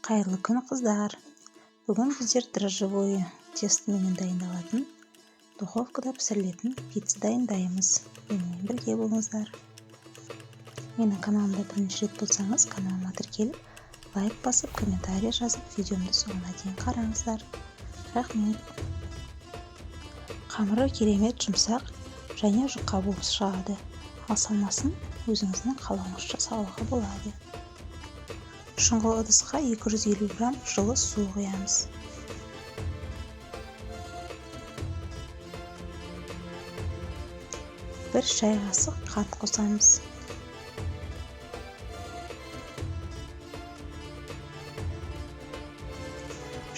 Қайырлы күн, қыздар! Бүгін біздер дрожжевое тестоменен дайындалатын, духовкада пісірілетін пицца дайындаймыз. Менімен бірге болыңыздар. Менің каналымда бірінші рет болсаңыз, каналыма тіркеліп, лайк басып, комментарий жазып, видеомды соңына дейін қараңыздар. Рахмет. Қамыры керемет жұмсақ және жұқа болып шығады. Ал салмасын өзіңіздің қалауыңызша салуға болады. Шұңғыл ыдысқа 250 грамм жылы су құямыз. 1 шай қасық қант қосамыз.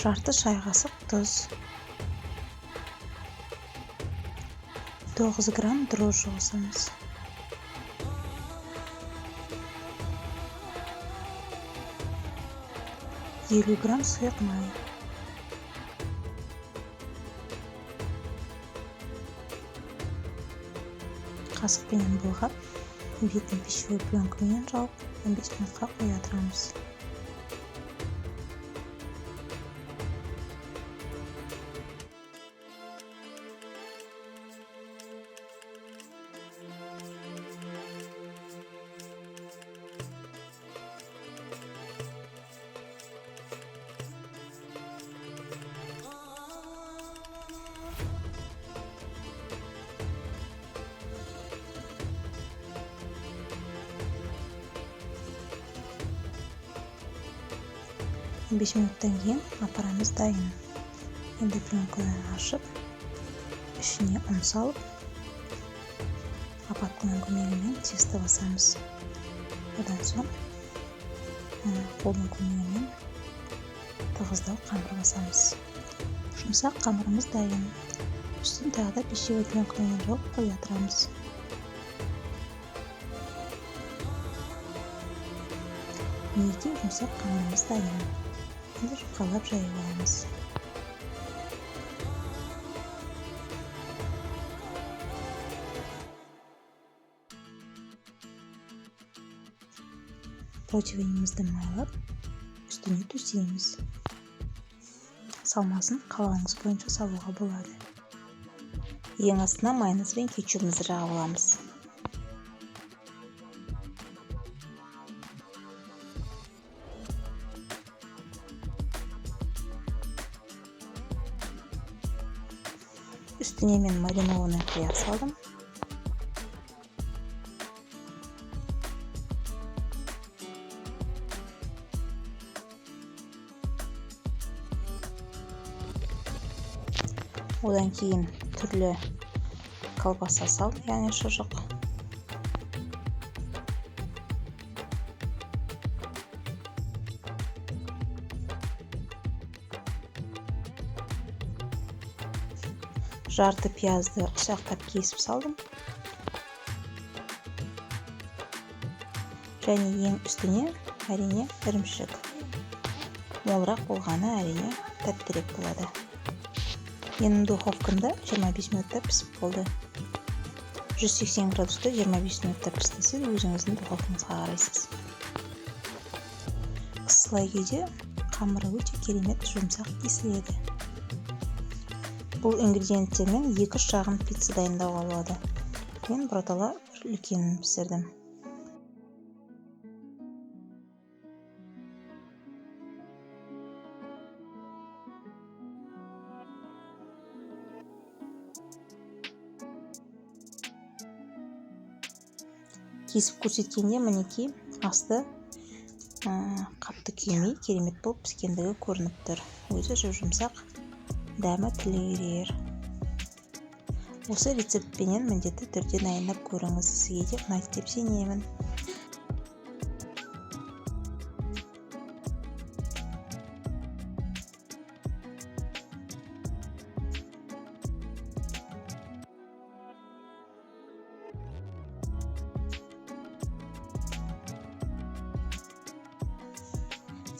1/2 шай қасық тұз. 9 грамм дрожжи қосамыз. 50 грамм сұйық май. Қасықпенен былғап, бетін пищевой пленкамен жауып, 15 минутқа қоя тұрамыз. Бес минуттан кейін апарамыз дайын. Енді пленканы ашып, ішіне ұн салып, лопатканың көмегімен тесто басамыз. Одан соң қолдың көмегімен тығыздау қамыр басамыз. Жұмсақ қамырымыз дайын. Үстін тағы да пищевой пленкамен жауып қоя тұрамыз. Мінекей, жұмсақ қамырымыз дайын. Енді жұқалап жайып аламыз. Противенімізді майлап, үстіне төсейміз. Салмасын қалауыңыз бойынша салуға болады. Ең астына майонез бен кетчупімізді жағып аламыз. Үстіне мен маринованный қияр салдым. Одан кейін түрлі колбаса салдым, яғни шұжық. Жарты пиязды ұсақтап кесіп салдым. Және ең үстіне әрине ірімшік. Молырақ болғаны әрине тәттірек болады. Менің духовкамда 25 минутта пісіп болды. 180 градуста 25 минутта пісті. Сіз өзіңіздің духовкаңызға қарайсыз. Ысылай күйде қамыры өте керемет жұмсақ кесіледі. Бұл ингредиенттермен 2 шағын пицца дайындауға болады. Мен біротала бір үлкенін пісірдім. Кесіп көрсеткенде мінекей асты қатты күймей керемет болып піскендігі көрініп тұр. Өзі жұп-жұмсақ, дәмі тілге ерер. Осы рецептпенен міндетті түрде дайындап көріңіз, сізге де ұнайды деп сенемін.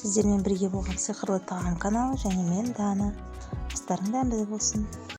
Сіздермен бірге болған Сиқырлы тағам каналы және мен Дана. Астарың дәмді болсын.